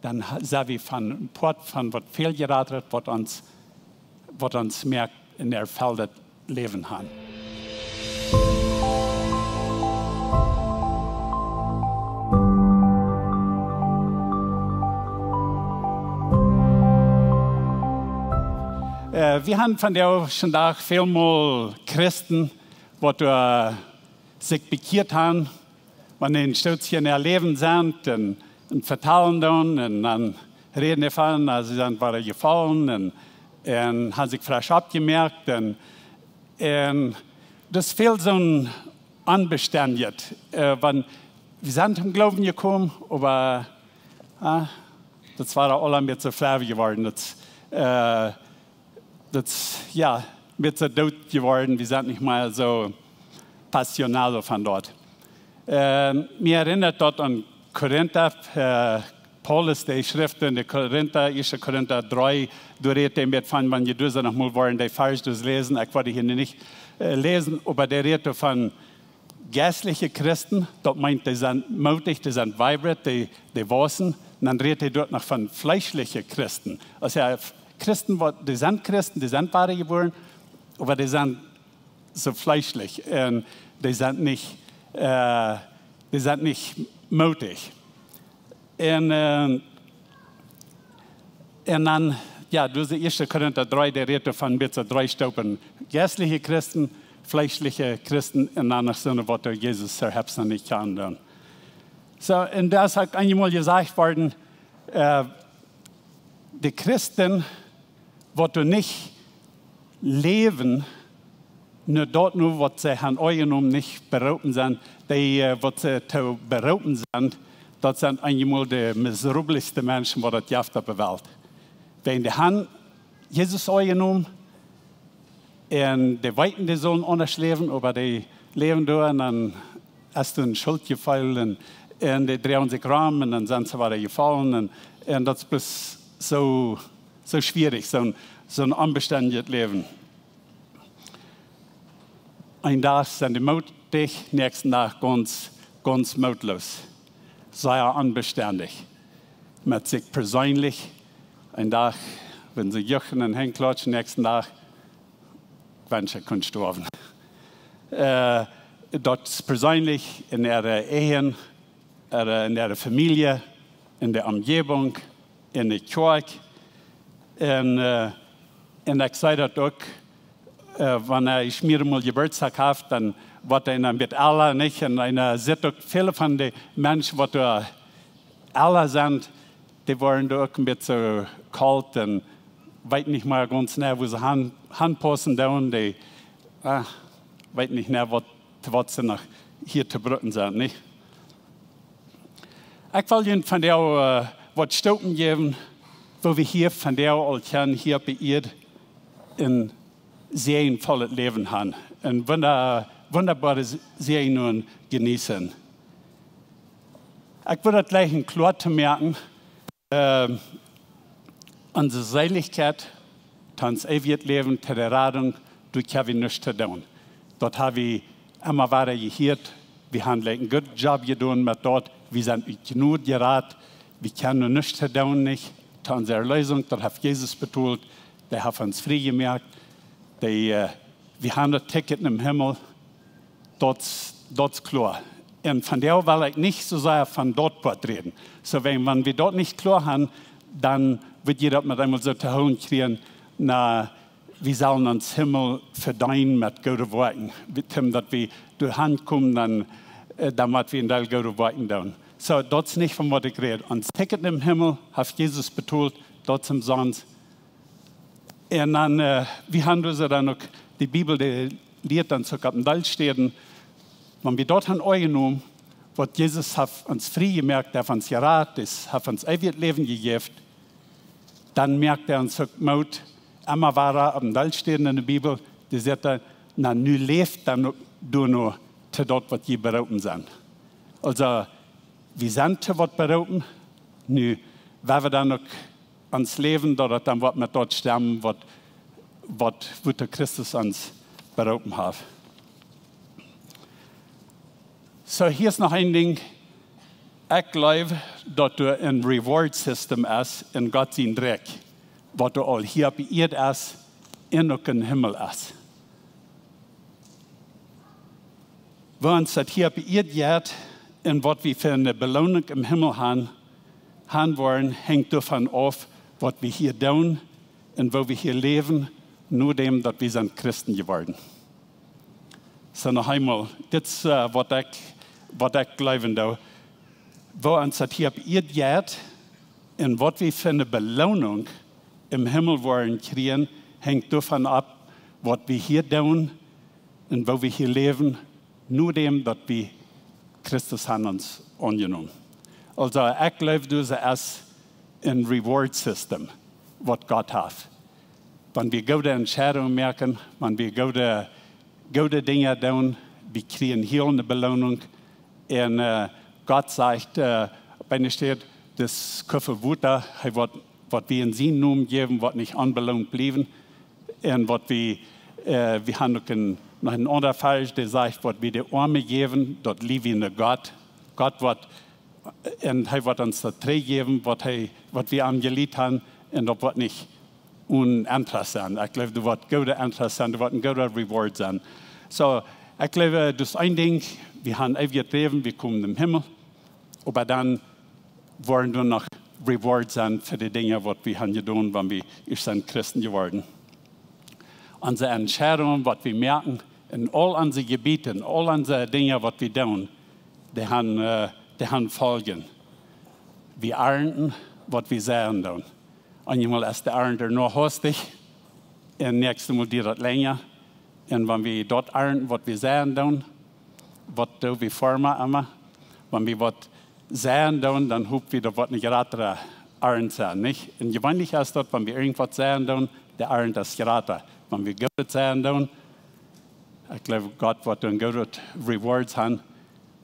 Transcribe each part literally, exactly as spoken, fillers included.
dan ha-, sent wie von een Poat von waut väl jratret, waut ons, waut ons moakt een erfelltet Läwen haben. Äh, wie haben vondoag dän Dach väl mol Christen, waut, äh, sikj bekjieet haben, wan dee een Stootje en äa Läwen sent un, un vetalen doonen un dan räden dee von, äh, see sent wada jefaulen un, un haben sikj fresch oppjemoakt un, un daut es väl soo onbestendjet, äh, wan wie sent em Gloowen jekomen, oba, äh, daut wia aul een bät soo flau jeworden. Daut, äh, daut es, jo, een bät soo doot jeworden. Wie sent nich mea soo pasionado von daut. Ähm, mie erinnat daut aun Korinta, äh, Paulus, dee schrift en de Korinta, ieeschte Korinta dree, doa rät hee een bät von, wan jie doa soo noch mol wellen, dee Varsch doa läsen, ekj woa dee hia nich, äh, läsen, oba dee rät doa von jeistliche Christen, daut meent, dee sent mootich, dee sent vibrant, dee, dee wausen. Un dan rät hee doa noch von fleeschliche Christen. Aulsoo, jo, Christen, waut, dee sent Christen, dee sent wada jebuaren, oba dee sent soo fleeschlich un dee sent nich, äh, dee sent nich mootich. Un, äh, un dan, jo, dise ieeschte Korinta dree, dee rät von een bät dree Stopen. Jeistliche Christen, fleeschliche Christen un dan noch soone, waut doa Jesus äa Herr nich kjanen doonen. Soo, un doa es uk eemol jesajcht worden, äh, de Christen, waut doa nich läwen, no daut no waut see han aunjenomen, nich beroopen sent, dee, äh, waut see to beroopen sent, daut sent eenjemol de miserabelste Menschen, waut daut jeft opp de Welt. Wäajen dee han Jesus aunjenomen, un dee weeten, dee sullen aundasch läwen, oba dee läwen doa un dan es doa een Schultjefeel un, un dee droagen sikj rom un dan sent see wada jefaulen un, un daut es bloos soo, soo schwierich, soon, soon onbestendjet Läwen. Een Dach sent dee mootich, näakjsten Dach gaunz, gaunz mootloos. Sea onbestendich. Met sikj perseenlich. Een Dach, wan see juchen un Henj klautschen, näakjsten Dach, wan see kunnen stoawen. Äh, daut es perseenlich en äare Ehen, äare, en äare Famielje, en de Omjäwunk, en de Kjoakj. Un, äh, un ekj saj daut uk, äh, wan ekj mea mol Jeburtsdach hab, dan woat eena een bät ella, nich? Un eena sitt uk väle von de Menschen, waut doa ella sent, dee woaren doa uk een bät soo kolt un weeten nich mea gaunz jeneiw, woo see han, hanpaussen doonen. Dee, ah, weeten nich mea, waut, to waut see noch hia to brucken sent, nich? Ekj well junt vondoag, äh, waut Stopen jäwen, woo wie hia vondoag aul kjennen, hia opp de Ieed een säajenvollet Läwen han, een wunda-, wundaboare S-, Säajen jeneeten. Ekj well daut jlikj kloa to moaken, ähm, onse Seelichkjeit, to ons eewjet Läwen, to de Radunk, doa kjenn wie nuscht to doonen. Daut hab wie emma wada jehieet. Wie han jlikj een gooden Job jedonen met daut. Wie sent ut Jnod jerat. Wie kjennen nuscht to doonen, nich? To onse Erleesunk, daut haft Jesus betolt. Dee haft ons frie jemoakt. Dee, äh, wie han daut Ticket nom Himmel. Daut, daut es kloa. Un vondoag well ekj nich soo sea von daut Poat räden. Soo, wan, wan wie daut nich kloa han, dan woa jie daut met eemol soo to hoolen kjrieen, na, wie sellen ons Himmel vedeenen met goode Woakjen. Wie, om daut wie doa han komen, dan, äh, dan mott wie een Deel goode Woakjen doonen. Soo, daut es nich von waut ekj räd. Ons Ticket nom Himmel haft Jesus betolt, daut es omsonst. Un dan, äh, wie han doa soo dan uk, de Bibel, dee lieet ons uk opp een Deel Städen, wan wie daut han aunjenomen, waut Jesus haft ons frie jemoakt, haft ons jerat, es, haft ons eewjet Läwen jejäft, dan moakt hee ons uk Moot, emma wada opp een Deel Städen en de Bibel, dee sajcht dan, na, nu läft dan uk doano to daut, waut jie beroopen sent. Aulsoo, wie sent to waut beroopen, nu, wan wie dan uk ons Läwen, daut daut dan woat met daut stemmen, waut, waut, wuatoo Christus ons beroopen haft. Soo, hia es noch een Dinkj. Ekj jleew, daut doa een Reward System es en Gott sien Rikj, waut doa aul hia opp Ieed es un uk em Himmel es. Woo ons daut hia opp Ieed jeit un waut wie fa eene Beloonunk em Himmel haben, haben woaren, henjt doavon auf, waut wie hia doonen un woo wie hia läwen, no däm daut wie sent Christen jeworden. Soo, noch eemol, dit es, äh, waut ekj, waut ekj jleewen doo. Woo ons daut hia opp Ieed jeit un waut wie fa eene Beloonunk em Himmel woaren kjrieen, henjt doavon auf, waut wie hia doonen un woo wie hia läwen, no däm daut wie Christus haben ons aunjenomen. Aulsoo, ekj jleew, daut es een Reward System, waut Gott haft. Wan wie goode Entscheidungen moaken, wan wie goode, goode Dinja doonen, wie kjrieen hia eene Beloonunk. Un, äh, Gott sajcht, äh, bie eene Städ, daut Kuffel Wota, hee woat, waut wie en sienen Nomen jäwen, woat nich onbeloont bliewen. Un waut wie, äh, wie haben uk een, noch een aundra Varsch, dee sajcht, waut wie de Oame jäwen, daut lie wie no Gott. Gott woat, un hee woat ons daut trigjjäwen, waut hee, waut wie am jelieet haben, un daut woat nich onen Interest sennen. Ekj jleew, doa woat goode Interest sennen, doa woat een gooda Reward sennen. Soo, ekj jleew, äh, daut es een Dinkj, wie haben eewjet Läwen, wie komen em Himmel, oba dan woaren doa noch Reward sennen fa de Dinja, waut wie haben jedonen, wan wie ieescht sent Christen jeworden. Onse Entscheidungen, waut wie moaken, en aul onse Jebieden, en aul onse Dinja, waut wie doonen, dee haben, äh, dee haben Foljen. Wie arnten, waut wie seien doonen. Eenmol es de Arnt noch hastich, un näakjstet Mol diet daut lenja. Un wan wie daut arnten, waut wie seien doonen, waut doo wie foaken emma? Wan wie waut seien doonen, dan hop wie, daut woat eene jratre Arnt sennen, nich? Un jeweenlich es daut, wan wie irjentwaut seien doonen, de Arnt es jrata. Wan wie Goodet seien doonen, ekj jleew, Gott woat een goodet Reward haben.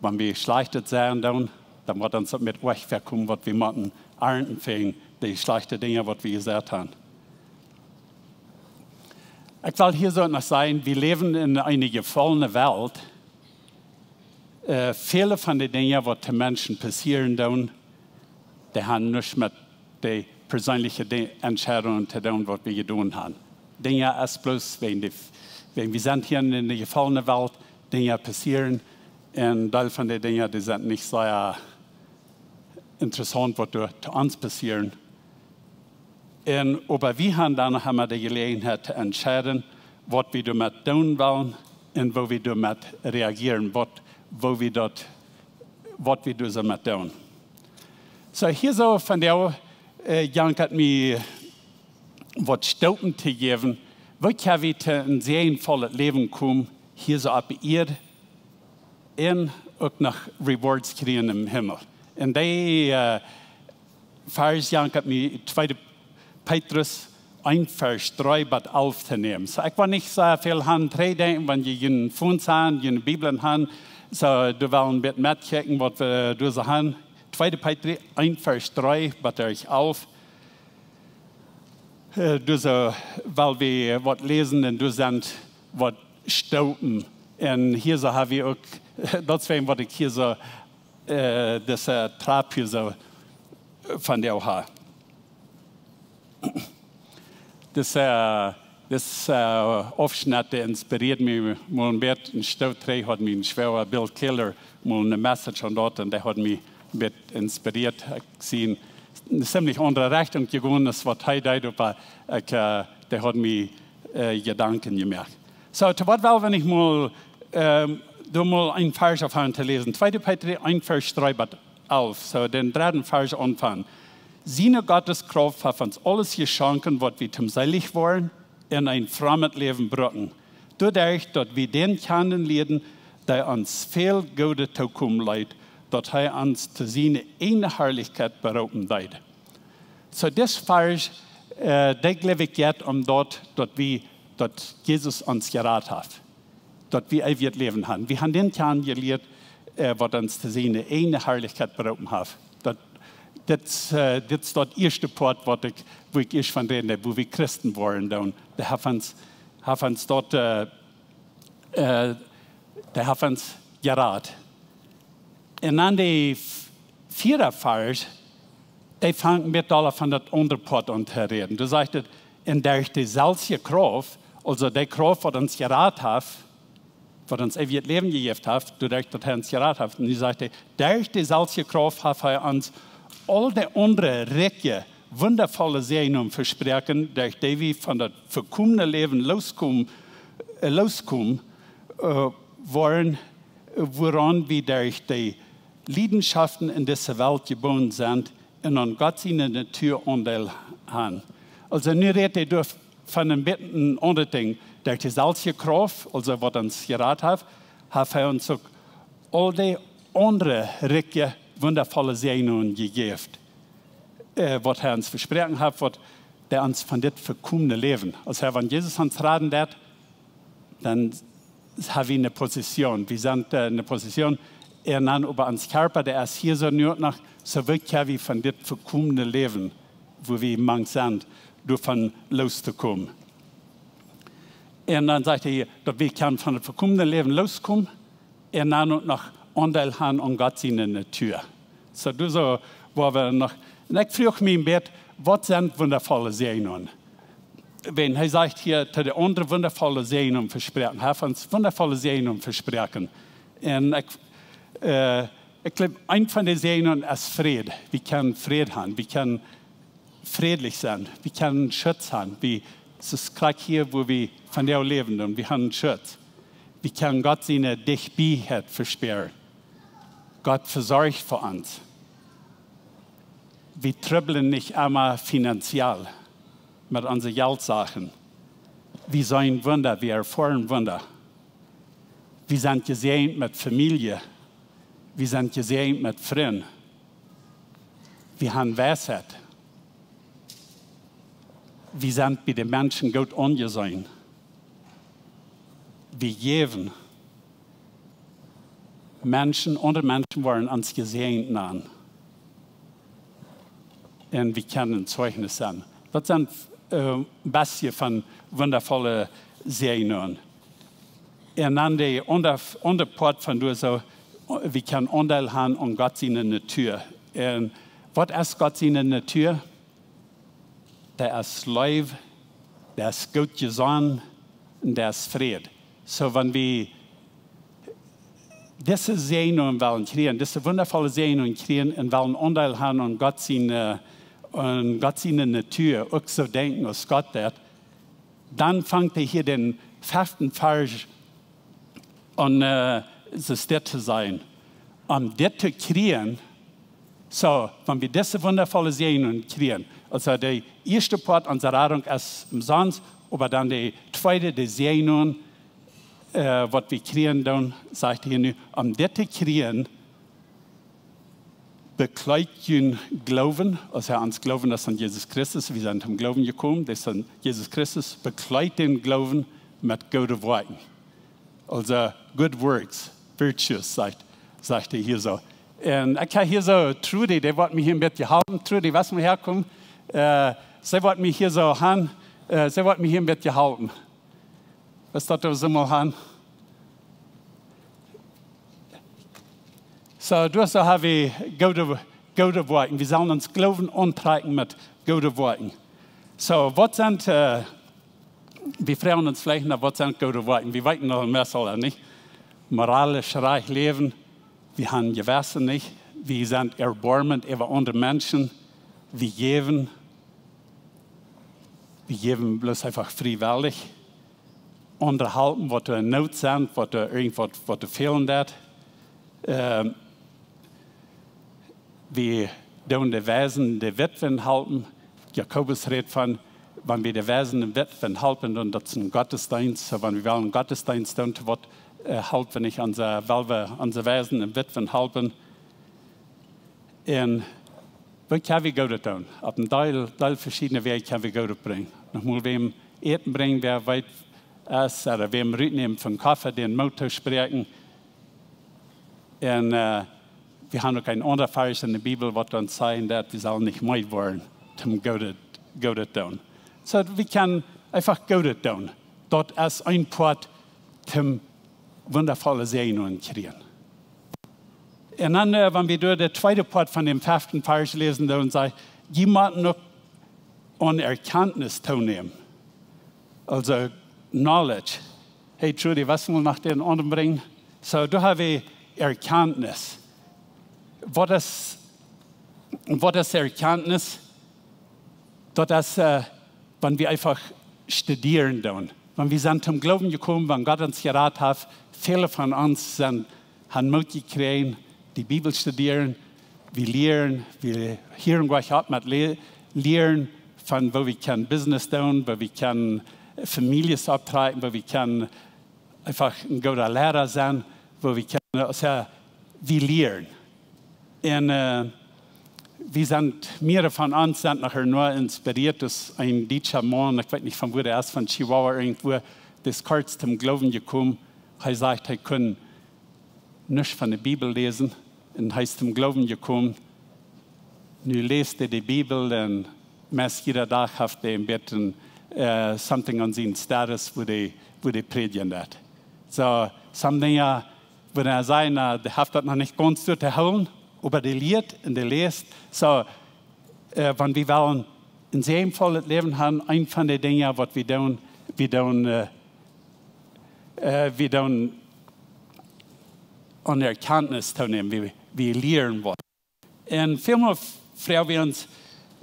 Wan wie Schlajchtet seien doonen, dan woat ons daut met Oajch väakomen, waut wie motten arnten fa de schlajchte Dinja, waut wie jeseit haben. Ekj well hia soo noch sajen, wie läwen en eene jefollne Welt. Äh, väle von de Dinja, waut de Menschen passieren doonen, dee haben nuscht met de perseenelje Di-, Entscheidungen to doonen, waut wie jedonen haben. Dinja es bloos, wäajen de, wäajen wie sent hia en eene jefollne Welt, Dinja passieren, un Deel von de Dinja, dee sent nich sea interessaunt, waut doa to ons passieren. Un, oba wie haben dan noch emma de Jeläajenheit to entscheiden, waut wie doamet doonen wellen un woo wie doamet reagieren, waut, woo wie daut, waut wie doa soo met doonen. Soo, hia soo von doa, äh, jankat mie waut Stoopen to jäwen, woo kjenn wie to een säajenvollet Läwen komen, hia soo opp de Ieed, un uk noch Rewards kjrieen em Himmel. Un dee, äh, Varsch jankat mie tweede Petrus eent Varsch dree bat alf to nämen. Soo, ekj well nich soo väl han trigj denkjen, wan jie june Phones han, june Bibeln han. Soo, doa well een bät met kjikjen, waut wie doa soo han. Tweede Petrus eent Varsch dree bat Varsch alf. Äh, doa soo well wie waut läsen un doa sent waut Stoopen. Un hia soo ha wie uk, daut es wäajen waut ekj hia soo, äh, dise Trap hia soo von doa ha. Dise, äh, dise, äh, Aufschnett, dee inspirieed mie mol een bät. Een Stoot trigj haud mien Schwoaga Bill Keller mol eene Message aun daut un dee haud mie een bät inspirieet. Ekj sie en eene ziemlich aundre Rechtunk jegonen aus waut hee deed, oba ekj, äh, dee haud mie, äh, Jedanken jemoakt. Soo, to waut well wie nich mol, ähm, doa mol een Varsch aunfangen to läsen. Tweede Petrus eent Varsch dree bat alf, soo dän dredden Varsch aunfangen. Siene Gotteskrauft haft ons aules jeschonken, waut wie toom seelich woaren un een frommet Läwen brucken. Doaderch, daut wie dän kjanen lieeden, dee ons väl Goodet tookomen leet, daut hee ons to siene ieejne Harlichkjeit beroopen deed. Soo, dis Varsch, äh, dee jleew ekj jeit om daut, daut wie, daut Jesus ons jerat haft. Daut wie eewjet Läwen han. Wie han dän kjanen jelieet, äh, waut ons to siene ieejne Harlichkjeit beroopen haft. Daut, dit, äh, dit es daut ieeschte Poat, waut ekj, wua ekj ieescht von räden deed, wua wie Christen woaren doonen. Dee haft ons, haft ons daut, äh, äh, dee haft ons jerat. Un dan de f-, vieede Varsch, dee fangt met aul von daut aundre Poat aun to räden. Doa sajcht et: "Un derch deeselwje Krauft", aulsoo dee Krauft, waut ons jerat haft, waut ons eewjet Läwen jejäft haft, doaderch daut hee ons jerat haft. Un nu sajcht hee: "Derch deeselwje Krauft haft hee ons aul de aundre rikje, wundavolle Säajnungen vesproaken, derch dee wie von daut vekomne Läwen loskomen, äh, loskomen, äh, woaren, äh, wuaraun wie derch de Liedenschoften en dise Welt jebungen sent un aun Gott siene Natua Aundeel han." Aulsoo nu rät hee doa von een bät een aundret Dinkj. Derch deeselwje Krauft, aulsoo waut ons jerat haft, haft hee ons uk aul de aundre rikje, wundavolle Säajnungen jejäft, äh, waut hee ons vesproaken haft, waut dee ons von dit vekomne Läwen. Aulsoo wan Jesus ons raden deit, dan ha wie eene Positsion. Wie sent, äh, eene Positsion. Un dan oba ons Kjarpa, dee es hia soo nu noch, soo wie kjenn wie von dit vekomne Läwen, wua wie mank sent, doavon lostokomen. Un dan sajcht hee hia, daut wie kjennen von daut vekomne Läwen loskomen un dan uk noch Aundeel han aun Gott siene Natua. Soo, doa soo, wua wie noch, un ekj fruach mie een bät, waut sent wundavolle Säajnungen? Wan hee sajcht hia, to de aundre wundavolle Säajnungen vesproaken. Hee haft ons wundavolle Säajnungen vesproaken. Un ekj, äh, ekj jleew, eent von de Säajnungen es Fräd. Wie kjennen Fräd han. Wie kjennen frädlich sennen. Wie kjennen Schutz han. Wie, daut es krakjt hia, wua wie vondoag läwen, un wie han Schutz. Wie kjennen Gott siene Dichtbieheit vespieren. Gott vesorcht fa ons. Wie trubblen nich emma finanziell met onse Jeltsachen. Wie seenen Wunda, wie erfoaren Wunda. Wie sent jesäajent met Famielje. Wie sent jesäajent met Frind. Wie han Weisheit. Wie sent bie de Menschen goot aunjeseenen. Wie jäwen. Menschen, aundre Menschen woaren ons jesäajent nanen. Un wie kjennen een Zeichnis sennen. Daut sent, äh, een bät von wundavolle Säajnungen. Un dan de aundre, aundre Poat von doa soo, wie kjennen Aundeel han aun Gott siene Natua. Un waut es Gott siene Natua? Dee es Leew, dee es goot jesonnen un dee es Fräd. Soo, wan wie dise Säajnungen wellen kjrieen, dise wundavolle Säajnungen kjrieen un wellen Aundeel han aun Gott siene, äh, aun Gott siene Natua, uk soo denkjen aus Gott deit, dan fangt hee hia dän feften Varsch aun, äh, soo dit to sajen. Om dit to kjrieen, soo, wan wie dise wundavolle Säajnungen kjrieen, aulsoo de ieeschte Poat onse Radunk es omsonst, oba dan de tweede, de Säajnungen, äh, waut wie kjrieen, dan sajcht hee nu, om dit to kjrieen, bekjleet jun Gloowen, aulsoo ons Gloowen es aun Jesus Christus, wie sent toom Gloowen jekomen, daut es aun Jesus Christus, bekjleet dän Gloowen met goode Woakjen. Aulsoo, good works, virtues, sajcht, sajcht hee hia soo. Un ekj hab hia soo Trudy, dee woat mie hia een bät halpen. Trudy, waut mie hia kjemt, äh, see woat mie hia soo han, äh, see woat mie hia een bät halpen. Waut daut soo mol han? Soo, doa soo hab wie goode, goode Woakjen. Wie sellen ons Gloowen auntrakjen met goode Woakjen. Soo, waut sent, äh, wie froagen ons veleicht no, waut sent goode Woakjen? Wie weeten aul meist aul, nich? Moralisch rajcht läwen. Wie han Jewessen, nich? Wie sent erboarmend äwa aundre Menschen. Wie jäwen. Wie jäwen bloos eefach friewellich. Aundre halpen, waut doa en Noot sent, waut doa irjentwaut, waut doa fälen deit. Ähm, wie doonen de Weisen, de Witwen halpen. Jakobus rät von, wan wie de Weisen un Witwen halpen, dan daut es een Gottesdeenst. Soo, wan wie wellen Gottesdeenst doonen, to waut, äh, halpen wie nich onse, well wie onse Weisen un Witwen halpen? Un waut kjenn wie Goodet doonen? Opp een Deel, Deel veschiedne Wäaj kjenn wie Goodet brinjen. Noch mol wäm Äten brinjen, wäa wiet es, ooda wäm rutnämen von Koffe, dän Moot toospräakjen. Un, äh, wie han uk een aundret Varsch en de Bibel, waut ons sajcht, daut wie sellen nich meed woaren, toom Goodet, Goodet doonen. Soo, wie kjennen eefach Goodet doonen. Daut es een Poat, toom wundavolle Säajnungen kjrieen. Un dan, äh, wan wie doa de tweede Poat von däm feften Varsch läsen, dan sajcht: "Jie motten uk aun Erkjantnis toonämen." Aulsoo knowledge. Hey Trudy, waut mol noch dän Odem brinjen? Soo, doa hab wie Erkjantnis. Waut es, waut es Erkjantnis? Daut es, äh, wan wie eefach studieren doonen. Wan wie sent toom Gloowen jekomen, wan Gott ons jerat haft, väle von ons sent, han Moot jekjräajen, de Bibel studieren, wie lieren, wie hieren jlikj opp met le-, lieren von woo wie kjennen Business doonen, woo wie kjennen Famieljes opptrakjen, woo wie kjennen eefach een gooda Liera sennen, woo wie kjennen, aulsoo, wie lieren. Un, äh, wie sent, mearere von ons sent noch emma inspirieet, daut een dietscha Maun, ekj weet nich von wua hee es, von Chihuahua irjentwua, dee es kort toom Gloowen jekomen. Hee sajcht, hee kunn nuscht von de Bibel läsen un hee es toom Gloowen jekomen. Nu läst hee de Bibel un meist jieda Dach haft hee een bät, äh, something aun sien status, wua hee, wua hee prädjen deit. Soo, some Dinja, wua hee sajcht, na, hee haft daut noch nich gaunz derchjeholt, oba hee lieet un hee läst. Soo, äh, wan wie wellen een säajenvollet Läwen haben, eent von de Dinja, waut wie doonen, wie doonen, äh, äh, wie doonen aun Erkjantnis toonämen, wie, wie lieren waut. Un väl mol froag wie ons,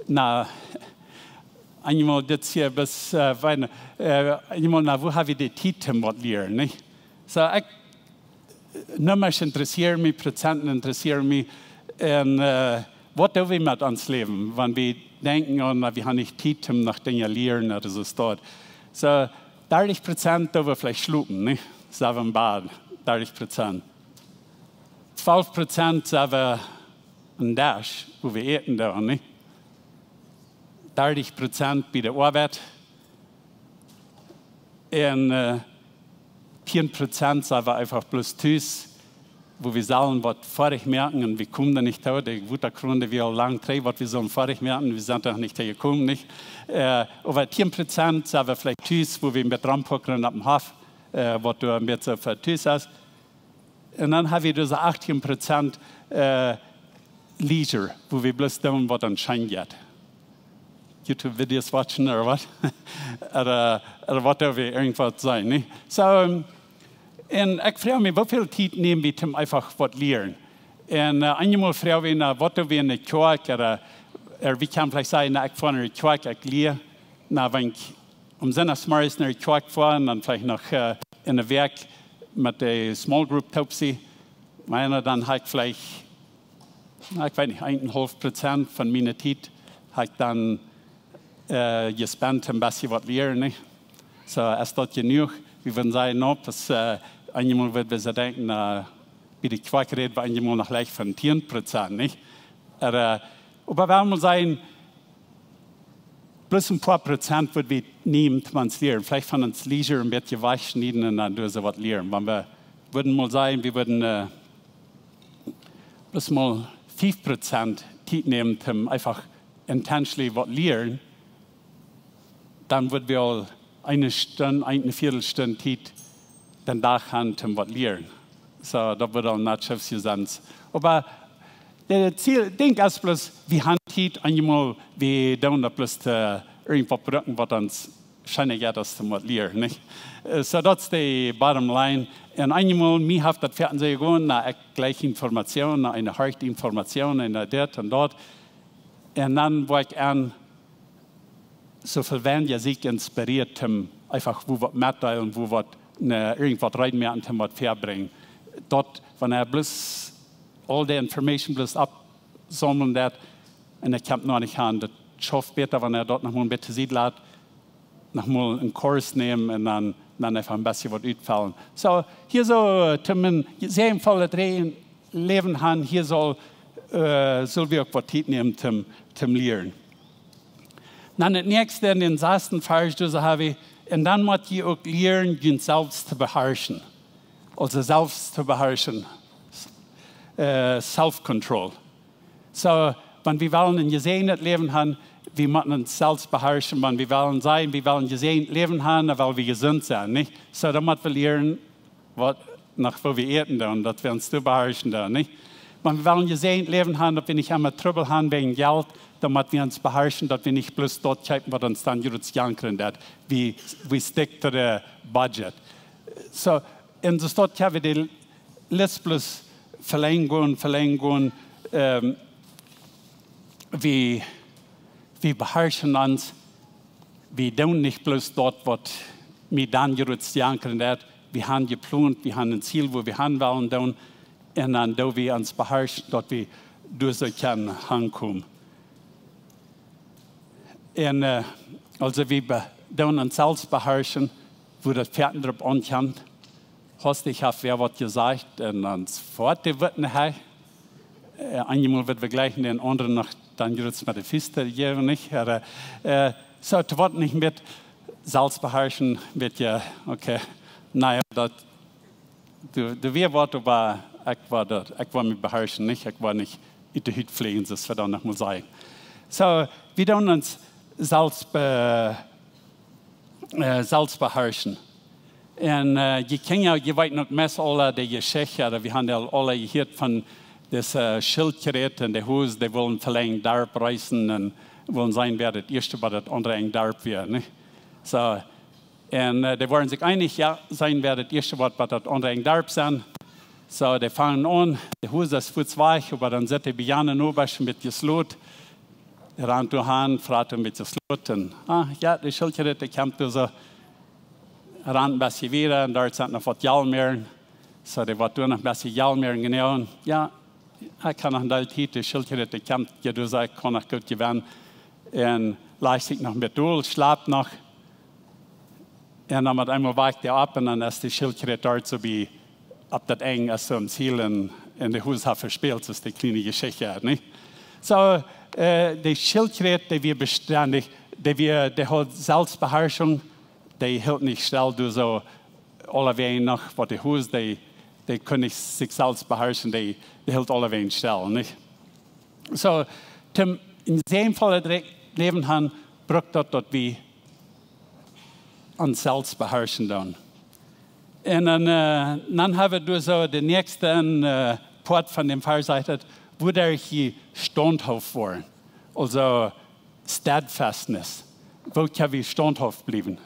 na, eemol dit hia bes, äh, wan, äh, eemol, na, wua hab wie de Tiet toom waut lieren, nich? Soo, ekj, Nummasch interessieren mie, Prozenten interessieren mie. Un, äh, waut doo wie met ons Läwen, wan wie denkjen, oh, na, wie haben nich Tiet toom noch Dinja lieren, daut es daut. Soo, dartich Prozent doo wie veleicht schlopen, nich? Soo, wie em Bad, dartich Prozent. Twalf Prozent sent wie aum Desch, wua wie äten doonen, nich? Dartich Prozent bie de Oabeit. Un, äh, tieen Prozent sent wie eefach bloos tus, wua wie sellen waut foadich moaken un wie komen doa nich too. De Wotakron, dee wie aul lang trigj, waut wie sellen foadich moaken, wie sent doa nich too jekomen, nich? Äh, oba tieen Prozent sent wie veleicht tus, wua wie met rompuckren opp dän Hoff, äh, waut doa een bät fa tus es. Un dan hab wie dise achtieen Prozent, äh, leisure, wua wie bloos doonen, waut ons scheen jeit. YouTube-Videos watchen ooda waut? Ooda, ooda waut doo wie irjentwaut sennen, nich? Soo, ähm, un ekj froag mie, woo väl Tiet näm wie toom eefach waut lieren? Un, äh, eenjemol froag wie, na, waut doo wie enne Kjoakj, ooda, ooda wie kjennen veleicht sajen, na, ekj foa enne Kjoakj, ekj lia, na, wan ekj aum Sindach zemorjes no de Kjoakj foa un dan veleicht noch, äh, enne Wäakj met de small group toop sie. Oba dan hab ekj veleicht, na, ekj weet nich, eenenhaulf Prozent von miene Tiet hab ekj dan, äh, jespent een bät waut lieren, nich? Soo, es daut jenuach? Wie wudden sajen, no, daut, äh, eenjemol wudd wie soo denkjen, äh, bie de Kjoakj räd wie eenjemol noch leicht von tieen Prozent, nich? Äh, oba wie wellen mol sajen, bloos een poa Prozent wudd wie nämen toom ons lieren. Veleicht von ons leisure een bät wajchschnieden un dan doo wie waut lieren. Wan wie wudden mol sajen, wie wudden, äh, bloos mol fief Prozent Tiet nämen toom eefach intentionally waut lieren, dan wudd wie aul eene Stund, eene Viedelstund Tiet dän Dach haben toom waut lieren. Soo, daut wudd aul nich soo väl sennen. Oba, äh, Ziel, denkj aus bloos, wie haben Tiet, eenjemol, wie doonen daut bloos, äh, irjentwaut brucken, waut ons scheen jeit aus toom waut lieren, nich? Äh, soo, daut es de bottom line. Un eenjemol, mie haft daut foaken soo jegonen, na, ekj jlikj Information, na, eene horcht Information, na dit un daut. Un dan woa ekj aun soo väl weinja sikj inspirieet, om eefach wua waut mettodeelen, wua waut, ne, irjentwaut reed moaken, om waut väabrinjen. Daut, wan hee bloos aul de Information bloos oppsaumlen deit, un ekj kaun noch nich gonen, daut schauft bäta, wan hee daut noch mol een bät tosied lat, noch mol een Kurs nämen un dan, dan eefach een bät waut utfellen. Soo, hia soo, äh, toom een säajenvollet Re-, Läwen haben, hia saul, äh, sell wie uk waut Tiet nämen toom, toom lieren. Dan daut näakjste en dän sasten Varsch, doa saj wie, un dan mott jie uk lieren, junt selfst to beharschen. Aulsoo selfst to beharschen. Äh, self-control. Soo, wan wie wellen een jesäajendet Läwen haben, wie motten ons selfst beharschen, wan wie wellen sajen, wie wellen een jesäajendet Läwen haben, dan well wie jesunt sennen, nich? Soo, dan mott wie lieren, waut, no woo wie äten doonen, daut wie ons doa beharschen doonen, nich? Wan wie wellen jesäajent Läwen han, daut wie nich emma Trubbel han wäajen Jelt, dan mott wie ons beharschen, daut wie nich bloos daut kjeepen, waut ons dan jrods jankren deit. We, we stick to the budget. So, un soo daut kjenn wie de List bloos velenjen, velenjen. Ähm, wie, wie beharschen ons, wie doonen nich bloos daut, waut mie dan jrods jankren deit. Wie han jeplont, wie han een Ziel, wua wie han wellen doonen. Un dan doo wie ons beharschen, daut wie doa soo kjennen hankomen. Un, äh, aulsoo wie be-, doonen ons selfst beharschen, wua daut foaken doaropp aunkjemt. Haustich haft wäa waut jesajcht un dan foat de Wieed hia. Äh, eenjemol woa wie jlikj dän aundren noch dan jrods met de Fiesten jäwen, nich? Oba, äh, soo, daut woat nich met selfst beharschen, weet jie, okay. Na jo, daut, du, du wia waut, oba ekj woa daut, ekj woa mie beharschen, nich? Ekj woa nich ut de Hut fläajen, soo aus wie dan noch mol sajen. Soo, wie doonen ons selfst be-, äh, selfst beharschen. Un, äh, jie kjennen jo, jie weeten uk meist aula de Jeschicht, oba wie haben jo aula jehieet von dise, äh, Schildkröt un de Hus, dee wullen velenjd Darp reisen un wullen seenen, wäa daut ieeschte bie daut aundre Enj Darp wia, nich? Soo, un, äh, dee wieren sikj eenich, jo, seenen, wäa daut ieeschte woat bie daut aundre Enj Darp sennen. Soo, dee fangen aun, de Hus es fuaz wajch, oba dan sitt dee bie jan Nobasch met Slot. Rant doa han, froagt een bät Slot un, ah, jo, de Schildkröt, dee kjemt doa soo, rant een bät wieda un doa sent noch waut Jalmäaren. Soo, dee woat doa noch een bät Jalmäaren jenomen. Jo, ekj kaun noch een Deel Tiet, de Schildkröt, dee kjemt, jo, doa saj ekj, kaun noch goot jewennen. Un lajcht sikj noch met dol, schlapt noch. Un dan met eemol wajkt dee opp un dan es de Schildkröt doa soo bie opp daut Enj es soo aum Ziel un, un de Hus haft vespält, soo aus de kjliene Jeschicht, nich? Soo, äh, de Schildkröt, dee wia bestendich, dee wia, dee haud Selfstbeharschunk, dee hilt nich stell, doa soo aulawäajen noch, waut de Hus, dee, dee kunn nich sikj selfst beharschen, dee, dee hilt aulawäajen stell, nich? Soo, toom een säajenvollet Re-, Läwen han, brukt daut, daut wie ons selfst beharschen doonen. Un dan, äh, dan hab wie doa soo de näakjste, äh, Poat von däm Varsch sajcht daut, wuaderch jie staunthauft woaren. Aulsoo, steadfastness. Woo kjenn wie staunthauft bliewen?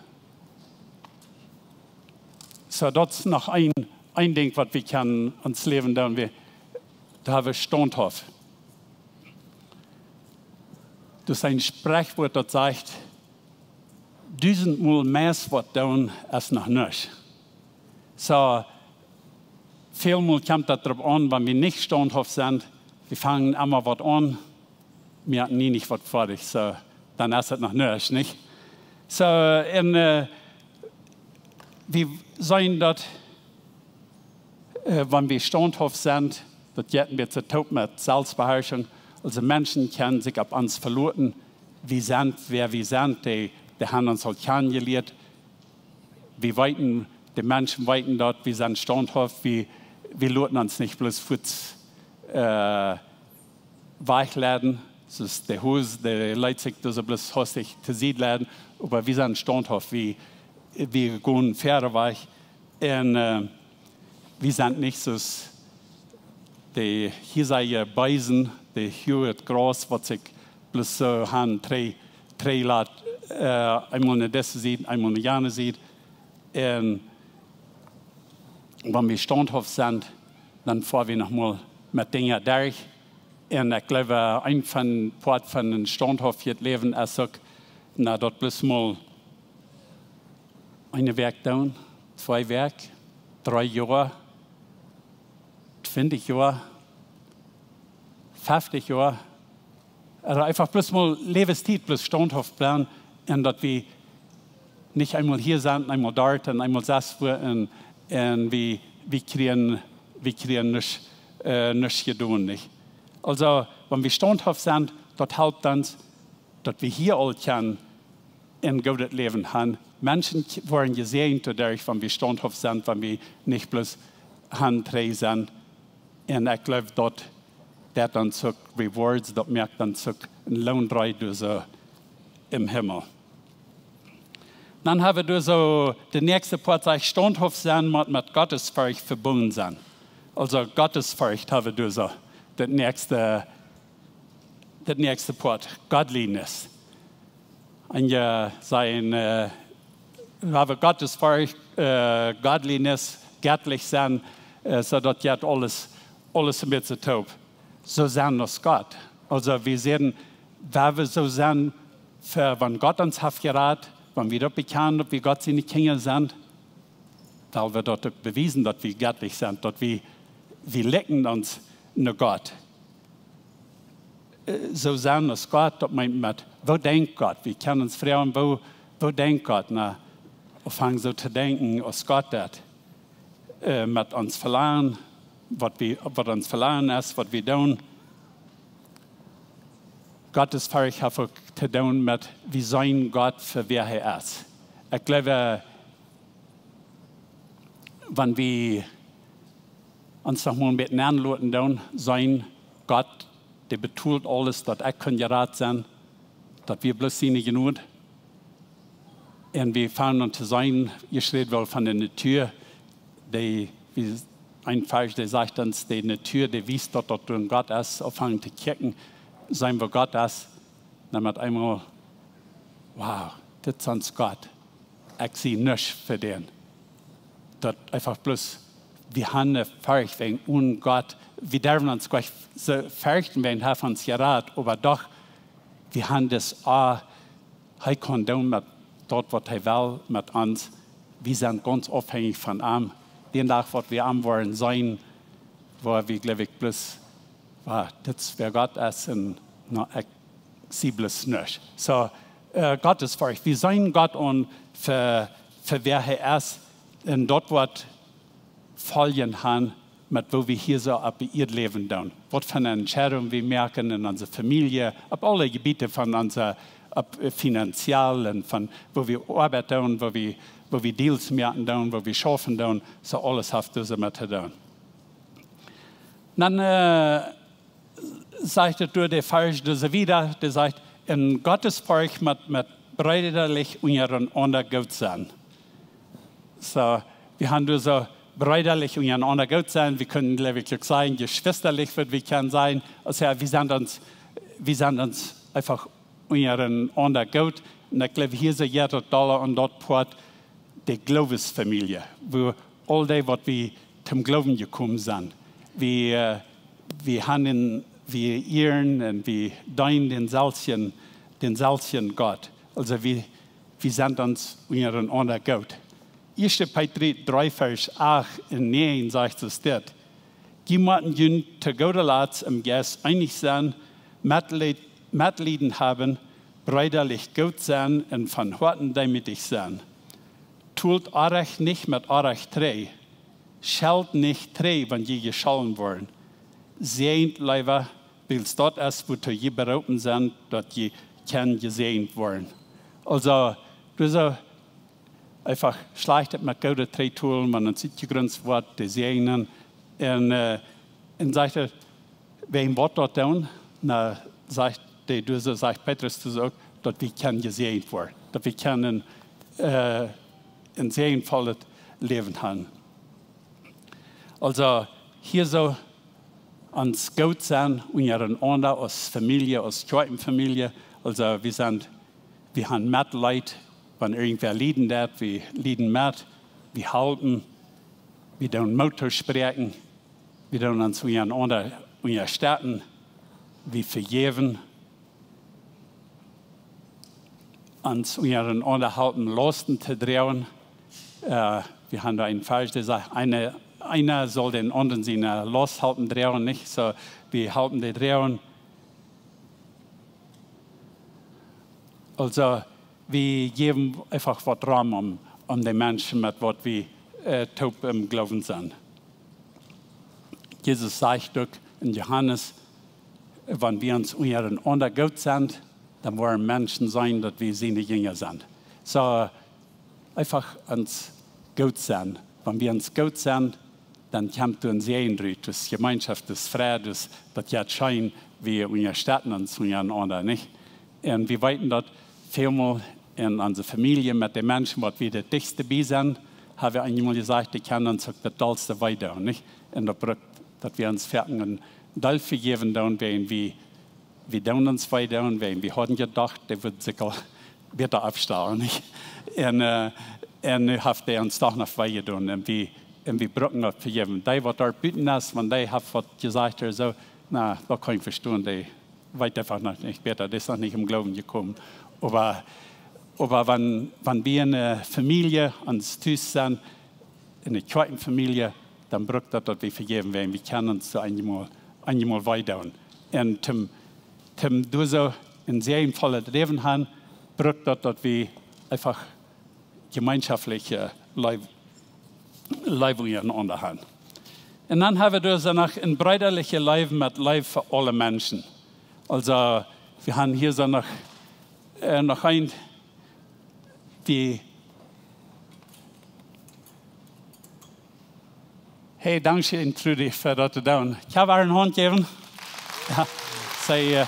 Soo, daut es noch een, een Dinkj, waut wie kjennen ons Läwen doonen, wie, doa hab wie staunthauft. Doa es een Sprichwuat, daut sajcht, dusentmol meist waut doonen es noch nuscht. Soo, välmol kjemt daut doaropp aun, wan wie nich staunthauft sent, wie fangen emma waut aun, wie haben nie nich waut foadich, soo, dan es et noch nuscht, nich? Soo, un, äh, wie seenen daut, äh, wan wie staunthauft sent, daut jeit een bät toop met Selfstbeharschunk. Aulsoo Menschen kjennen sikj opp ons veloten. Wie sent, wäa wie sent, dee, dee haben ons aul kjanen jelieet. Wie weeten, de Menschen weeten daut, wie sent staunthauft, wie, wie loten ons nich bloos fuaz, äh, wajchleiden, soo aus de Hus, dee leet sikj doa soo bloos hastich tosied leiden, oba wie sent staunthauft, wie, wie gonen wieda wajch. Un, äh, wie sent nich soo aus de hia sent je Beesen, de hia daut Graus, waut sikj bloos soo han, dree, dree lat, äh, eemol no dise Sied, eemol no jane Sied. Un wan wie staunthauft sent, dan foa wie noch mol met Dinja derch. Un ekj jleew, äh, een von, Poat von een staunthauftjet Läwen es uk, na, daut bloos mol eene Wäakj doonen, twee Wäakj, dree Joa, twintich Joa, feftich Joa. Oba eefach bloos mol Läwenstiet, bloos staunthauft bliewen un daut wie nich eemol hia sent, eemol doa un eemol sest wua un, un wie, wie kjrieen, wie kjrieen nuscht, äh, nuscht jedonen, nich? Aulsoo, wan wie staunthauft sent, daut halpt ons, daut wie hia aul kjennen een goodet Läwen han. Menschen k-, woaren jesäajent doaderch, wan wie staunthauft sent, wan wie nich bloos han dree sent. Un ekj jleew, daut, daut dan uk rewards, daut moakt dan uk een Loon doa soo em Himmel. Dan hab wie doa soo, de näakjste Poat sajcht, staunthauft sennen mott met Gottesfurcht vebungen sennen. Aulsoo Gottesfurcht hab wie doa soo. det näakjste, det näakjste Poat, godliness. Un je sajen, äh, wie haben Gottesfurcht, äh, godliness, gettlich sennen, äh, soo daut jeit aules, aules een bät toop. Soo sennen aus Gott. Aulsoo, wie sent, wan wie soo sennen, fa, wan Gott ons haft jerat, wan wie daut bekjanen, daut wie Gott siene Kjinja sent, well wie daut uk bewiesen, daut wie gettlich sent, daut wie, wie likjnen ons no Gott. Äh, soo sennen aus Gott, daut meent met, woo denkjt Gott? Wie kjennen ons froagen, woo, woo denkjt Gott? Na, aunfangen soo to denkjen aus Gott deed. Äh, met ons Velangen, waut wie, waut ons Velangen es, waut wie doonen. Gottesfurcht haft uk to doonen met, wie seenen Gott fa wäa hee es. Ekj jleew, wan wie ons noch mol een bät nenloten doonen, seenen Gott, dee betolt aules, daut ekj kunn jerat sennen, daut wia bloos siene Jnod. Un wie fangen aun to seenen, jie schreewen woll von de Natua, dee, wie, een Varsch, dee sajcht ons, de Natua, dee wiest daut, daut doa een Gott es, aunfangen to kjikjen, seenen woo Gott es, dan met eemol, wow, dit es ons Gott. Ekj sie nuscht fa dän. Daut eefach bloos, wie haben eene Forcht wäajen onen Gott. Wie derwen ons goanich soo ferchten, wäajen hee haft ons jerat, oba doch, wie haben daut, ah, hee kaun doonen met daut, waut hee well met ons. Wie sent gaunz aufhenjich von am. Dän Dach, waut wie am woaren seenen, woa wie, jleew ekj, bloos, ah, dit es wäa Gott es un, na, ekj sie bloos nuscht. Soo, äh, Gottesfurcht. Wie seenen Gott aun fa, fa wäa hee es un daut woat Foljen haben met woo wie hia soo opp de Ieed läwen doonen. Waut fa eene Entscheidunk wie moaken en onse Famielje, opp aule Jebieden von onse, opp, äh, finanziell un von woo wie oabeiden doonen, woo wie, woo wie Deals moaken doonen, woo wie schaufen doonen, soo aules haft doamet to doonen. Dan, äh, sajcht et doa de Varsch doa soo wieda, dee sajcht, en Gottesfurcht met, met breedalich unjarenaunda goot sennen. Soo, wie haben doa soo breedalich unjarenaunda goot sennen, wie kjennen, jleew ekj, uk sajen, jeschwistalich, waut wie kjennen sajen. Aulsoo, jo, wie sent ons, wie sent ons eefach unjarenaunda goot. Un ekj jleew, hia soo jeit daut dolla aun daut Poat, de Gloowesfamielje, woo aul dee, waut wie toom Gloowen jekomen sent. Wie, äh, wie haben, wie ieren un wie deenen dänselwjen, dänselwjen Gott. Aulsoo wie, wie sent ons unjarenaunda goot. Ieeschte Petrus dree, Varsch acht un näajen sajcht et dit: Jie motten junt to goode Latst em Jeist eenich sennen, Metleet, Metleiden haben, breedalich goot sennen un von Hoaten deemootich sennen. Tolt Orrajcht nich met Orrajcht trigj. Schelt nich trigj, wan jie jescholden woaren. Säajent leewa, wiels daut es, wuatoo jie beroopen sent, daut jie kjennen jesäajent woaren. Aulsoo, doa soo eefach Schlajchtet met Goodet trigjtolen, wan et sikj jegrunt woat, to säajnen. Un, äh, un sajcht et, wäajen waut daut dan? Na, sajcht de, doa soo sajcht Petrus doa soo uk, daut wie kjennen jesäajent woaren. Daut wie kjennen, äh, een säajenvollet Läwen haben. Aulsoo, hia soo ons goot sennen, unjarenaunda, aus Famielje, aus Kjoakjenfamielje. Aulsoo, wie sent, wie haben Metleet, wan irjentwäa lieden deit, wie lieden met, wie halpen, wie doonen Moot toospräakjen, wie doonen ons unjarenaunda unjastetten, wie vejäwen, ons unjarenaunda halpen Lausten to droagen. Äh, wie haben doa een Varsch, dee sajcht, eena, eena saul dän aundren siene Laust halpen droagen, nich? Soo, wie halpen dee droagen. Aulsoo, wie jäwen eefach waut Rum om, om de Menschen met waut wie, äh, toop em Gloowen sent. Jesus sajcht uk en Johanes, wan wie ons unjarenaunda goot sent, dan woaren Menschen seenen, daut wie siene Jinja sent. Soo, eefach ons goot sennen. Wan wie ons goot sent, dan kjemt doa een Säajen rut. Daut es Jemeenschoft, daut es Fräd, daut, daut jeit scheen, wie unjastetten ons unjarenaunda, nich? Un wie weeten daut välmol en onse Famielje met de Menschen, waut wie daut dichtste bie sent, haben wie eemol jesajcht, dee kjennen ons uk daut dollste wee doonen, nich? Un daut brukt, daut wie ons foaken Deel vejäwen doonen, wäajen wie, wie doonen ons wee doonen, wäajen wie hauden jedocht, dee wudd sikj aul bäta oppstalen, nich? Un, äh, un nu haft dee ons doch noch wee jedonen. Un wie, un wie brucken daut vejäwen. Dee, waut doa buten es, wan dee haft waut jesajcht ooda soo, na, daut kaun ekj vestonen, dee weet eefach noch nich bäta, dee es noch nich em Gloowen jekomen. Oba, oba wan, wan wie enne Famielje, ons Tus sent, enne Kjoakjenfamielje, dan brukt daut, daut wie vejäwen woaren. Wie kjennen ons soo eenjemol, eenjemol wee doonen. Un toom, toom doa soo een säajenvollet Läwen han, brukt daut, daut wie eefach jemeenschoftliche Leew, Leew unjarenaunda han. Un dan ha wie doa soo noch een breedaliche Leew met Leew fa aule Menschen. Aulsoo, wie han hia soo noch, äh, noch een, wie, hey, dankscheen, Trudy, fa daut to doonen. Ekj hab äa eene Haunt jejäft. Jo, see, äh,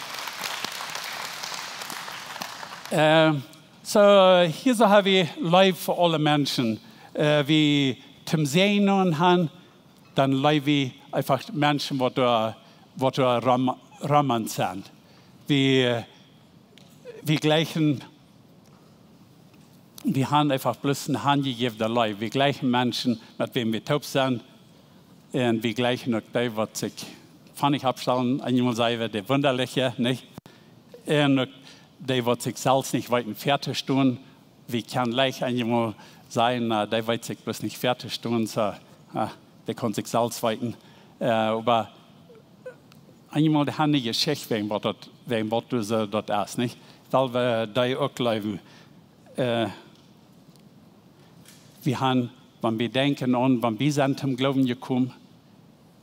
ähm, soo, hia soo ha wie Leew fa aule Menschen. Äh, wie toom Säajen han, dan leew wie eefach Menschen, waut doa, waut doa rom, rom ons sent. Wie, äh, wie jlikjen, wie han eefach bloos eene hanjejäwne Leew. Wie jlikjen Menschen, met wäm wie toop sent. Un wie jlikjen uk dee, waut sikj von ons oppstalen, eenjemol sent wie de Wundaliche, nich? Un uk dee, waut sikj selfst nich weeten väa to stonen. Wie kjennen leicht eenjemol sajen, na, dee weet sikj bloos nich väa to stonen, soo, ah, dee kaun sikj selfst weeten. Äh, oba eenjemol dee han ne Jeschicht, wäajen waut daut, wäajen waut du soo daut es, nich? Well wie dee uk leewen. Äh, wie han, wan wie denkjen aun, wan wie sent toom Gloowen jekomen,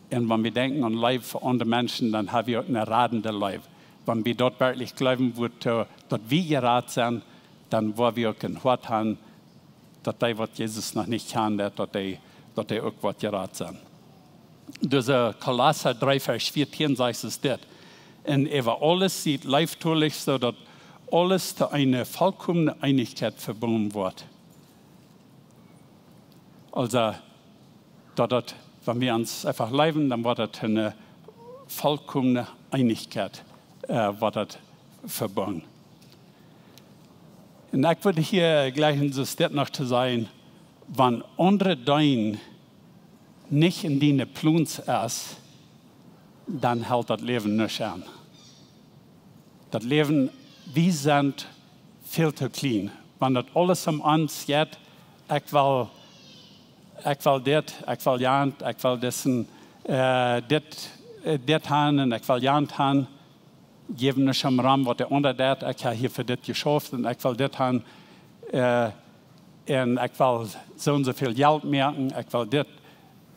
un wan wie denkjen aun Leew fa aundre Menschen, dan ha wie uk eene radende Leew. Wan wie daut werkjlich jleewen, wudd, äh, daut wie jerat sent, dan woa wie uk een Hoat han, daut dee, waut Jesus noch nich kjant, daut dee, daut dee uk woat jerat sennen. Doa en Kolossa dree Varsch vieetieen sajcht et dit: "Un äwa aules siet leeftolich, soo daut aules to eene volkomne Eenichkjeit vebungen woat." Aulsoo, daut, daut, wan wie ons eefach leewen, dan woat daut eene volkomne Eenichkjeit, äh, woat daut vebungen. Un ekj wudd hia jlikj soo dit noch to sajen: Wan aundre Dinja nich en diene Plons es, dan helt daut Läwen nuscht aun. Daut Läwen, wie sent väl to kjlien. Wan daut aules om ons jeit, ekj well, ekj well dit, ekj well jant, ekj well dissen, äh, dit, äh, dit han un ekj well jant han. Jäwen nich om rom, waut de aundra deit. Ekj hab hia fa dit jeschauft un ekj well dit han, äh, un ekj well soo un soo väl Jelt moaken, ekj well dit.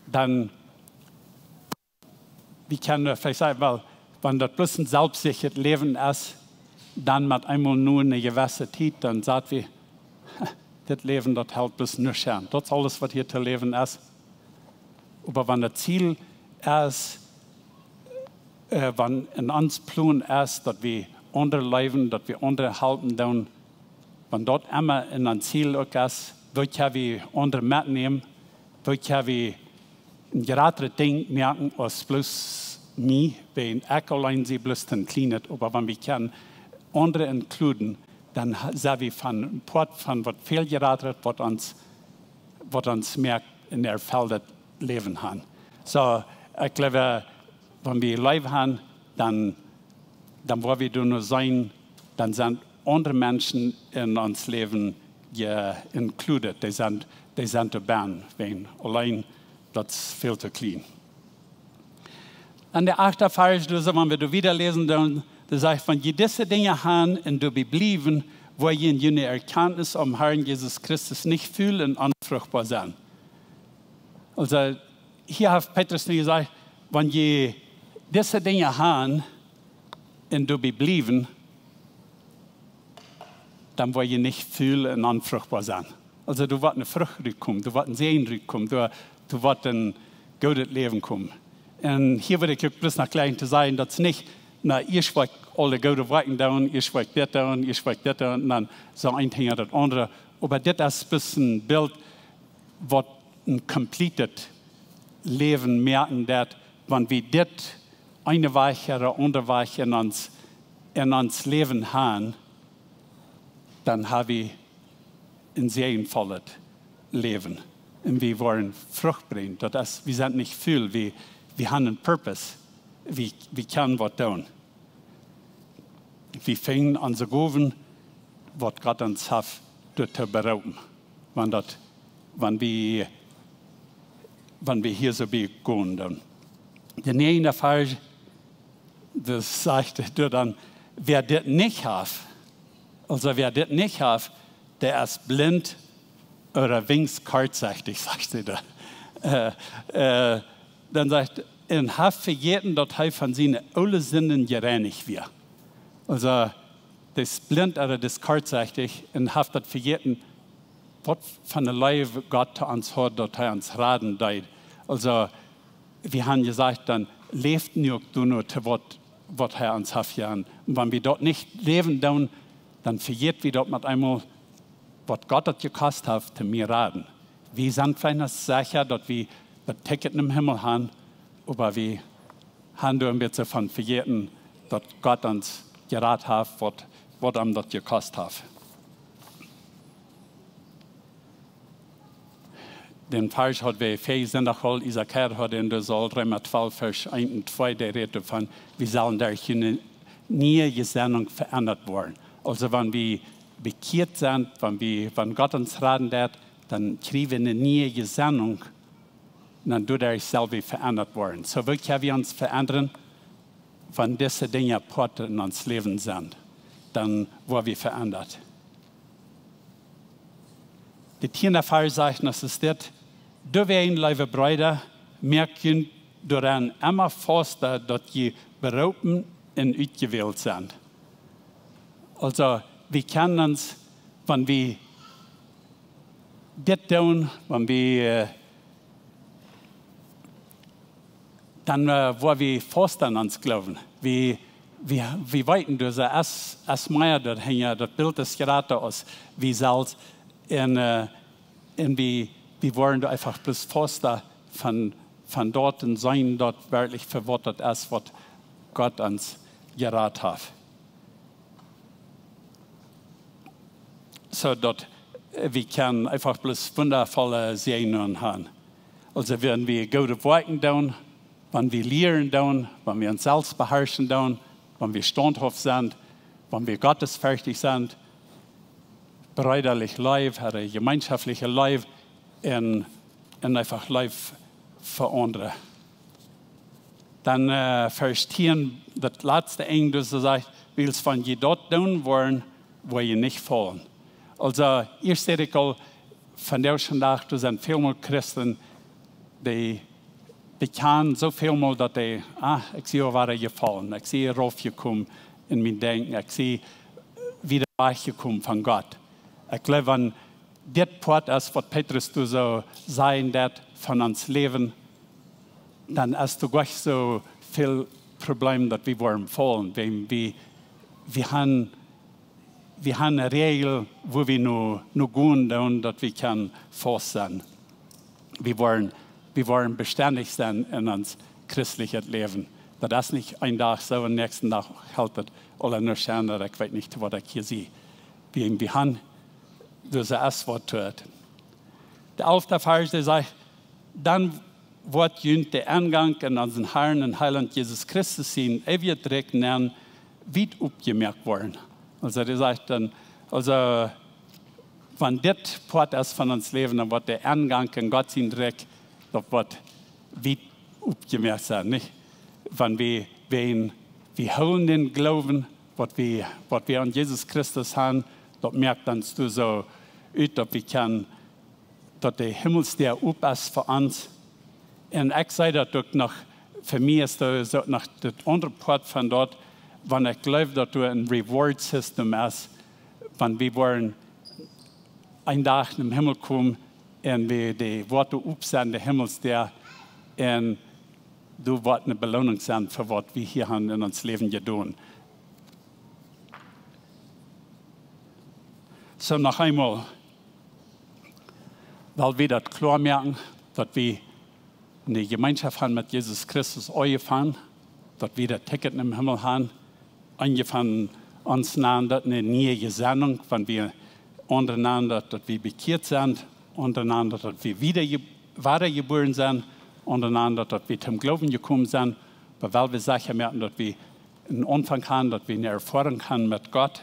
Dan, wie kjennen veleicht sajen, well, wan daut bloos een selfstsichtjet Läwen es, dan met eemol no eene jewesse Tiet, dan saj wie: "Dit Läwen, daut helt bloos nuscht aun. Daut es aules, waut hia to läwen es." Oba wan daut Ziel es, äh, wan en ons Plon es, daut wie aundre leewen, daut wie aundre halpen doonen, wan daut emma en ons Ziel uk es, woo kjenn wie aundre metnämen, woo kjenn wie een jratret Dinkj moaken aus bloos mie, wan ekj auleen sie bloos een kjlienet, oba wan wie kjennen aundre inkluden, dan ha-, sent wie von een Poat von waut väl jratret, waut ons, waut ons moakt een erfelltet Läwen han. Soo, ekj jleew, wan wie Leew han, dan, dan woa wie doano seenen, dan sent aundre Menschen en ons Läwen je included. Dee sent, dee sent doa bennen, wan auleen, daut es väl to kjlien. Aun de achte Varsch, doa, wan wie doa wieda läsen, dan, doa sajcht: "Wan jie dise Dinja han un doabie bliewen, woa jie en june Erkjantnis aum Herrn Jesus Christus nich ful un onfruchtboa sennen." Aulsoo, hia haft Petrus nu jesajcht: "Wan jie dise Dinja han un doabie bliewen, dan woa jie nich ful un onfruchtboa sennen." Aulsoo, doa woat eene Frucht rutkomen, doa woat een Säajen rutkomen, doa, doa woat een goodet Läwen komen. Un hia wudd ekj uk bloos noch jlikj to sajen, daut es nich, na, ieescht woa ekj aule goode Woakjen doonen, ieescht woa ekj dit doonen, ieescht woa ekj dit doonen, un dan soo een Dinkj no daut aundre. Oba dit es bloos een Bilt, waut een completed Läwen moaken deit, wan wie dit eene Wajch ooda aundre Wajch en ons, en ons Läwen han, dan ha wie een säajenvollet Läwen. Un wie woaren Frucht brinjen. Daut es, wie sent nich ful, wie, wie han een Purpose. Wie, wie kjennen waut doonen. Wie finjen onse Gowen, waut Gott ons haft doatoo beroopen. Wan daut, wan wie, wan wie hia soo bie gonen doonen. De näajende Varsch, daut sajcht doa dan, wäa dit nich haft, aulsoo wäa dit nich haft, dee es blint ooda weens kortsechtich, sajcht see doa. Äh, äh, dan sajcht, un haft vejäten, daut hee von siene oole Sinden jereinicht wia. Aulsoo, dee es blint ooda dee es kortsechtich un haft daut vejäten, waut fa eene Leew Gott to ons haud, daut hee ons raden deed. Aulsoo, wie han jesajcht, dan läft nu uk doano to waut, waut hee ons haft jedonen. Un wan wie daut nich läwen doonen, dan vejät wie daut met eemol, waut Gott daut jekost haft, to mie raden. Wie sent veleicht secha, daut wie daut Ticket nom Himmel han, oba wie han doa een bät von vejäten, daut Gott ons jerat haft, waut, waut am daut jekost haft. Dän Varsch haud wie väajen Sindach aul, Isakia haud en de Saul, Reema twalf, Varsch eent un twee, dee rät doavon, wie sellen derch eene niee Jesennunk veendat woaren. Aulsoo, wan wie bekjieet sent, wan wie, wan Gott ons raden deit, dan kjrie wie eene niee Jesennunk, dan doaderch sell wie veendat woaren. Soo, woo kjenn wie ons veendren? Wan dise Dinja Poat en ons Läwen sent, dan woa wie veendat. De tieende Varsch sajcht, daut es dit: Doawäajen, leewe Breeda, moakt junt doaraun emma fausta, daut jie beroopen un utjewält sent. Aulsoo, wie kjennen ons, wan wie dit doonen, wan wie, äh, dan, äh, woa wie fausta en ons Gloowen. Wie, wie, wie weeten, daut es, es mea doahinja, daut Bilt es jrata aus wie selfst. Un, äh, un wie, wie woaren doa eefach bloos fausta von, von daut un seenen daut werkjlich fa waut daut es, waut Gott ons jerat haft. Soo daut, äh, wie kjennen eefach bloos wundavolle Säajen han. Aulsoo, wan wie goode Woakjen doonen, wan wie lieren doonen, wan wie ons selfst beharschen doonen, wan wie staunthauft sent, wan wie gottesferchtich sent, breedalich Leew, ha jemeenschoftliche Leew un, un eefach Leew fa aundre. Dan, äh, Varsch tieen, daut latste Enj, daut sajcht: Wiels wan jie daut doonen woaren, woa jie nich faulen. Aulsoo, ieescht säd ekj aul, vondoag dän Dach, doa sent väl mol Christen, dee bekjanen soo väl mol daut dee, ah, ekj sie aul wada jefollen, ekj sie raufjekomen en mien Denkjen, ekj sie wada wajchjekomen von Gott. Ekj jleew, wan dit Poat es, waut Petrus doa soo sajen deed von ons Läwen, dan es doa goanich soo väl Problem, daut wie woaren faulen. Wie, wie, wie han, wie han eene Räajel, woo wie nu, nu gonen doonen, daut wie kjennen faust sennen. Wie woaren, wie woaren bestendich sennen en ons christlichet Läwen. Daut es nich een Dach soo un näakjsten Dach helt daut aul aundasch, ekj weet nich, waut ekj hia sie. Wie, wie han, daut es waut doa. De alfte Varsch, dee sajcht: Dan woat junt de Enjank en onsen Harn un Heilaunt Jesus Christus sien eewjet Rikj nenn wiet opjemoakt woaren. Aulsoo, dee sajcht dan, aulsoo, wan dit Poat es von ons Läwen, dan woat de Enjank en Gott sien Rikj, daut woat wiet opjemoakt sennen, nich? Wan wie, wan wie hoolen dän Gloowen, waut wie, waut wie aun Jesus Christus han, daut moakt ons doa soo ut, daut wie kjennen, daut de Himmelsdäa op es fa ons. Un ekj saj daut uk noch, fa mie es daut soo noch daut aundre Poat von daut, wan ekj jleew, daut doa een Reward System es, wan wie woaren een Dach em Himmel komen un wie dee woaren opsennen, de Himmelsdäa, un doa woat eene Beloonunk sennen fa waut wie hia han en ons Läwen jedonen. Soo, noch eemol, well wie daut kloa moaken, daut wie eene Jemeenschoft han met Jesus Christus aunjefongen, daut wie daut Ticket em Himmel haben. Eenje von ons nanen daut eene niee Jesennunk, wan wie, aundre nanen daut, daut wie bekjieet sent, aundre nanen daut, daut wie wada je-, wada jebuaren sent, aundre nanen daut, daut wie toom Gloowen jekomen sent, oba well wie secha moaken, daut wie eenen Aunfank haben, daut wie eene Erfoarunk haben met Gott.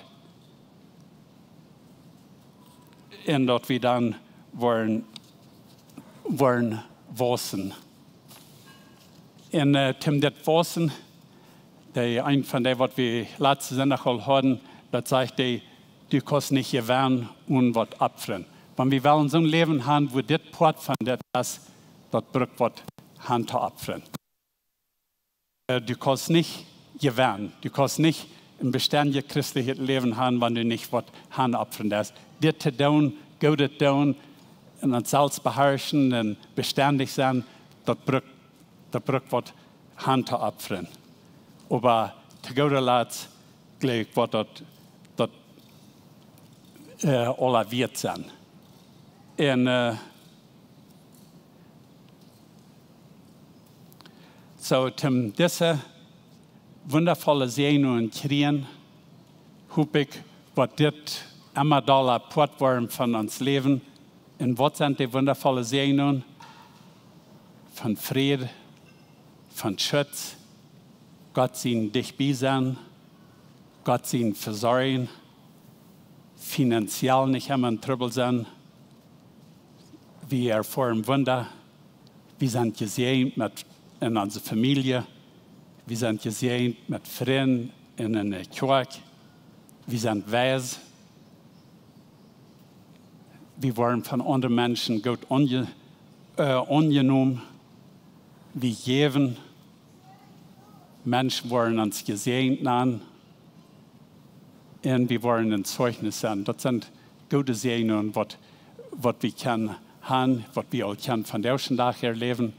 Un daut wie dan woaren, woaren wausen. Un, äh, toom dit wausen, dee, eent von dee, waut wie latsten Sindach aul hauden, daut sajcht dee, du kaust nich jewennen un waut opfren. Wan wie wellen soon Läwen haben, wua dit Poat von dit es, daut brukt waut han to opfren. Äh, du kaust nich jewennen. Du kaust nich een bestendjet christlichet Läwen haben, wan du nich waut han opfren deist. Dit to doonen, Goodet doonen, un ons selfst beharschen un bestendich sennen, daut brukt, daut brukt waut han to opfren. Oba to gooda Latst, jleew ekj, woat daut, daut, äh, aula wieet sennen. Un, äh, soo, toom dise wundavolle Säajen kjrieen, hop ekj, woat dit emma dolla Poat woaren von ons Läwen. Un waut sent dee wundavolle Säajen? Von Fräd, von Schutz, Gott sien dicht bie sennen, Gott sien Vesorjen, finanziell nich emma en Trubbel sennen. Wie erfoaren Wunda. Wie sent jesäajent met, en onse Famielje. Wie sent jesäajent met Frind un en de Kjoakj. Wie sent weis. Wie woaren von aundre Menschen goot aunje-, äh, aunjenomen. Wie jäwen. Menschen woaren ons jesäajent nanen. Un wie woaren een Zeichnis sennen. Daut sent goode Säajnungen, waut, waut wie kjennen haben, waut wie aul kjennen von disen Dach erläwen.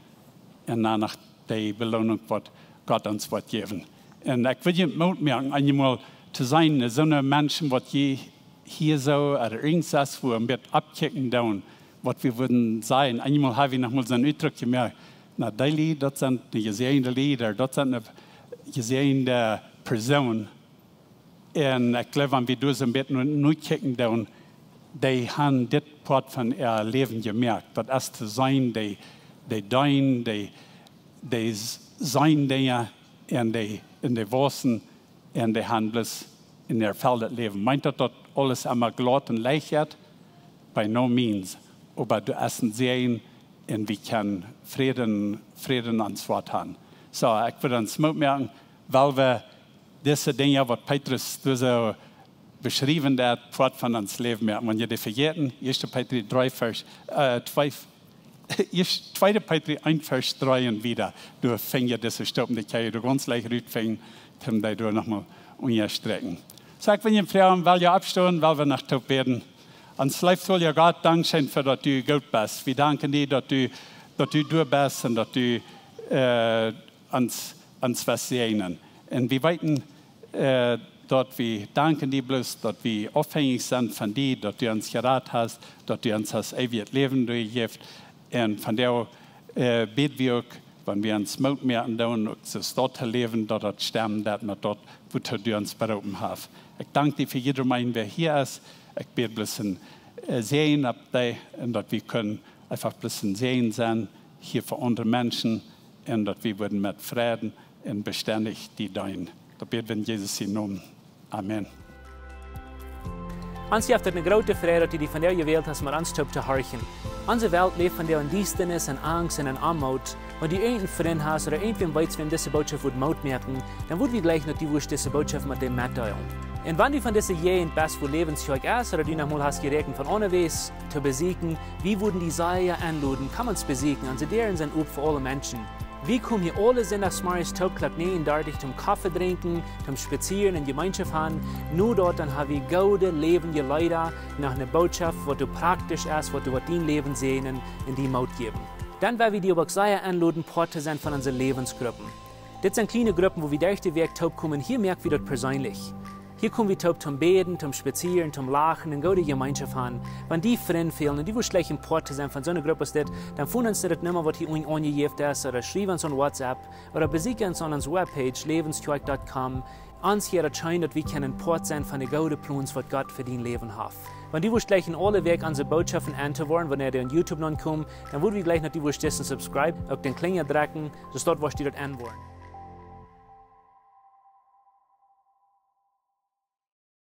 Un dan noch dee Beloonunk, waut Gott ons woat jäwen. Un ekj well junt Moot moaken, eenjemol to sennen, soone Menschen, waut jie hia soo, ooda irjentwua, wua een bät oppkjikjen doonen, waut wie wudden sajen. Eenjemol hab wie noch mol soon Utdruck jemoakt, na, dee Lied, daut sent de jesäajende Lied, ooda daut sent de jesäajende Persoon. Un ekj jleew, wan wie doa soon bät no, no kjikjen doonen, dee han dit Poat von äa Läwen jemoakt. Daut es to sennen, dee, dee deenen, dee, dee s-, seenen Dinja un dee, un dee wausen un dee han bloos een erfelltet Läwen. Meent daut, daut aules emma glaut un leicht jeit? By no means. Oba doa es een Säajen un wie kjennen Fräd, Fräd en ons Hoat haben. Soo, ekj well ons Moot moaken, wiels wie dise Dinja, waut Petrus doa soo beschrift, daut Poat von ons Läwen moaken. Wan jie dee vejäten, Ieeschte Petrus dree Varsch, äh, twee, Ieescht-, Tweede Petrus eent Varsch dree un wieda, doa finj jie dise Stopen, dee kjenn jie doa gaunz leicht rutfinjen, om dee doa noch mol unjastrekjen. Soo, ekj well junt froagen, well jie oppstonen, well wie noch toop bäden. Ons leewa Gott, dankscheen fa daut du goot best. Wie danken die, daut du, daut du doa best un daut du, äh, ons, ons west säajnen. Un wie weeten, äh, daut wie danken die bloos, daut wie aufhenjich sent von die, daut du ons jerat hast, daut du ons daut eewje Läwen jejäft. Un von doa, äh, bäd wie uk, wan wie ons Moot moaken doonen, uk soo to läwen, daut daut stemmen deit met daut, wua du ons beroopen hast. Ekj dank die fa jieda eenen, wäa hia es. Ekj bäd bloos een, äh, Säajen opp dee un daut wie kjennen eefach bloos een Säajen sennen hia fa aundre Menschen un daut wie wudden met Fräd un bestendich die deenen. Daut bäd wie en Jesus sienen Nomen. Amen. Ons jeft et eene groote Freid, daut du die vondoag jewält hast, met ons toop to horchen. Onse Welt läft vondoag en Diestanis, en Angst un en Oamoot. Wan du irjent een Frint hast ooda irjentwäm weetst, wäm dise Bootschoft wudd Moot moaken, dan wudd wie jleichen, daut du wurscht dise Bootschoft met däm metdeelen. Un wan du von dise Jäajent best, wua Läwens Kjoakj es, ooda du noch mol hast jeräakjent von onjewäa to besieekjen, wie wudden die sea enloden, komm ons besieekjen. Onse Däaren sent op fa aule Menschen. Wie komen hia aule Sindachsmorjes toop Klock näajen dartich toom Koffe drinkjen, toom spazieren un Jemeenschoft haben. No daut dan hab wie goode läwendje Leeda, noch eene Bootschoft, waut doa praktisch es, waut doa woat dien Läwen säajnen un die Moot jäwen. Dan well wie die uk sea enloden, Poat to sennen von onse Läwensgruppen. Dit sent kjliene Gruppen, wua wie derch de Wäakj toop komen. Hia moak wie daut perseenlich. Hia komen wie toop toom bäden, toom spazieren, toom lachen un goode Jemeenschoft han. Wan die Frind fälen un du wurscht jleichen Poat to sennen von soone Grupp aus dit, dan foon ons no de Numma waut hia unjen aunjejäft es, ooda schriew ons aun WhatsApp, ooda besieekj ons aun onse webpage lebenskjoakj dot com. Ons hia daut scheen daut wie kjennen Poat sennen von de goode Plons waut Gott fa dien Läwen haft. Wan du wurscht jleichen aule Wäakj onse Bootschoften en to woaren, wanea dee aun YouTube nopp komen, dan wudd wie jleichen daut du wurscht dissen subscribe, uk dän Kjlinja drekjen, soo daut wurscht du daut en woaren.